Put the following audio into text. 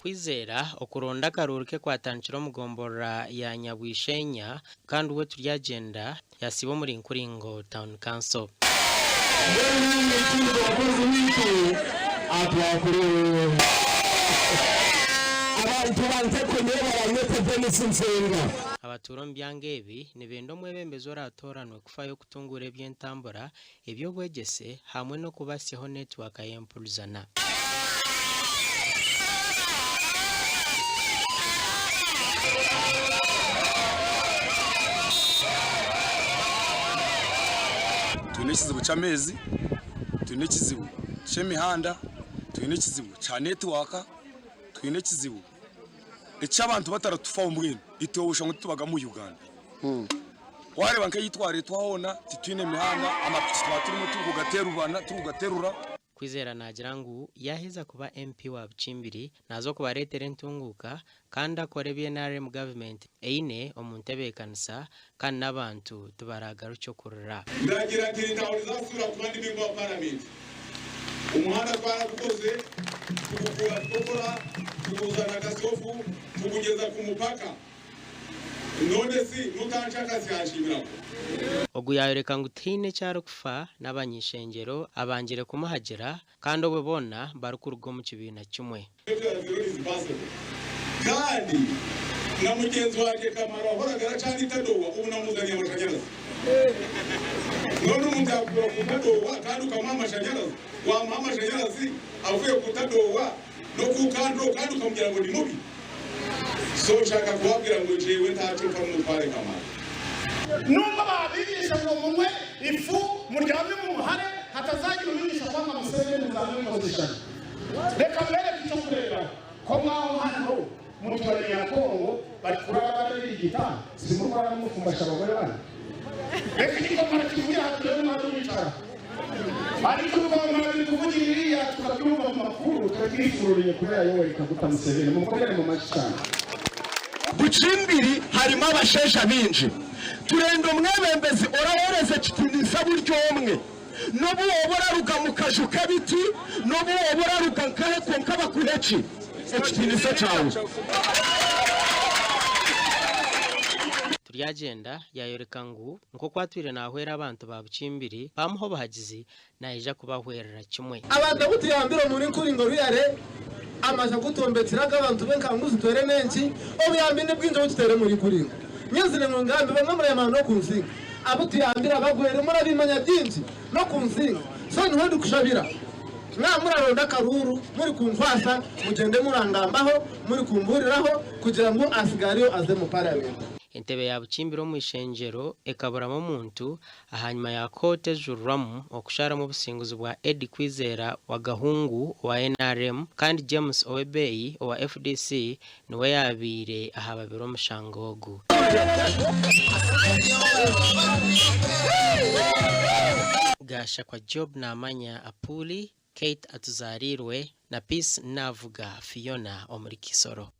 Kwizera okuronda akaruuru ke kwatandikire omu gomborora ya Nyabwishenya kandi we Turyagyenda yasiiba omuri Nkuringo Town Council. Mbwenu naanye ekindi omukozi waitu atwakure. Abantu bantekwe nibo baranyete Denis Nsenga. Abatuura omu byanga ebi nibenda omwebembezi oratooranwe kufayo kutunguura eby'entambura, eby'obwegyese hamwe n'okubasyaho netiwaaka y'empurizana. Twine ekizibu ky'amaizi, twine ekizibu ky'emihanda, twine ekizibu kya netiwaaka, twine ekizibu eky'abantu bataratufaho mbwenu itwe oshusha ngu titubaga omu Uganda. Wareeba nk'ei twareetwa hoona titwine mihanda, amapiki twaba turimu turikugaterurana turikugaterura. Kwizera naagira ngu yaaheza kuba MP wa Bukimbiri naaza okubareetera entunguuka kandi akore ebi nrm gavumenti eine omu ntebeekanisa kandi n'abantu tibaragarukye okurira. Ndagira nti ntahuriza kuba ndi memba wa paramenti. Omuhanda twaragukoze tugukuura Kikokora tuguzana Kasofu tugugyeza ku mupaka. None si nutanshaka syanshimira ko. Ogu yaayoreka ngu tihaine eki arikufa n'abany'ishengyero abangire kumuhagira kandi obwe boona barikuruga omu kibiina kimwe. Kandi na mugyenzi wangye Kamaro wahoraga aracaana itadowa ubu namuzaniye amashanyarazi. None omuntu yakukura ku tadowa kandi ukamuha amashanyarazi, wamuha amashanyarazi avuye ku tadowa no ku kanduro kandi ukamugira ngu ni mubi? So nshaka kubabwira ngu njewe ntacyo mfa n'umutware Kamaro. Nubwo babigisha ngo munywe ifu muryame mu muhare hatazagira ubigisha kwanga musenge muzame mukoze ishyano. Reka mbereke icyo kureberaho ko mwaho hano muturanye ya Congo bari kurara barabirigita simurwara mufumbasha abagore banyu. Reka igikomara kivuye aha turebe mwaje mwicara. Ariko ibikomara biri kuvugira iriya tukabyumva mu makuru turabyifururiye kubera Yoweri Kaguta Museveni mumukomere mu mashyi cyane. Bukimbiri harimu abashaija baingi. Turenda omwebembezi oraheereza ekitiinisa buri omwe. N'obu wooba oraruga mu kaju k'ebiti, n'obu wooba oraruga nkahe kwonka bakuhe ki? Ekitiinisa kyawe. Turyagyenda yaayoreka ngu nk'oku atwire naahwera abantu ba Bukimbiri baamuha obuhagizi, naija kubahwerera kimwe. Abantu abu tuyambire omuri Nkuringo Ruyare, amaju agu twombekire ag'abantu b'enkangu zitwere n'enki, obuyambi ni bwingi obu tuteire omuri Nkuringo. Nyenzire ngu ngambe bamwe murayamanya n'okunsinga. Abu tuyambire abagwere murabimanya byingi n'okunsinga. So niho ndikushabira mwaba muraronda akaruuru muri kunkwasa mugyende murangambaho, muri kumbuuriraho kugira ngu asigareyo aze mu parliament. Entebe ya Bukimbiri omu ishengyero ekaburamu omuntu ahanyima ya kooti ejurirwamu okusharamu obusinguzi bwa Eddie Kwizera wa Gahungu owa nrm kandi James Owebeyi owa FDC niwe yaabaire ahababire omushango ogu. Gashakwa Job Namanya Apuuli, Kate Atuzaarirwe na Peace Navuga Phiona omuri Kisoro.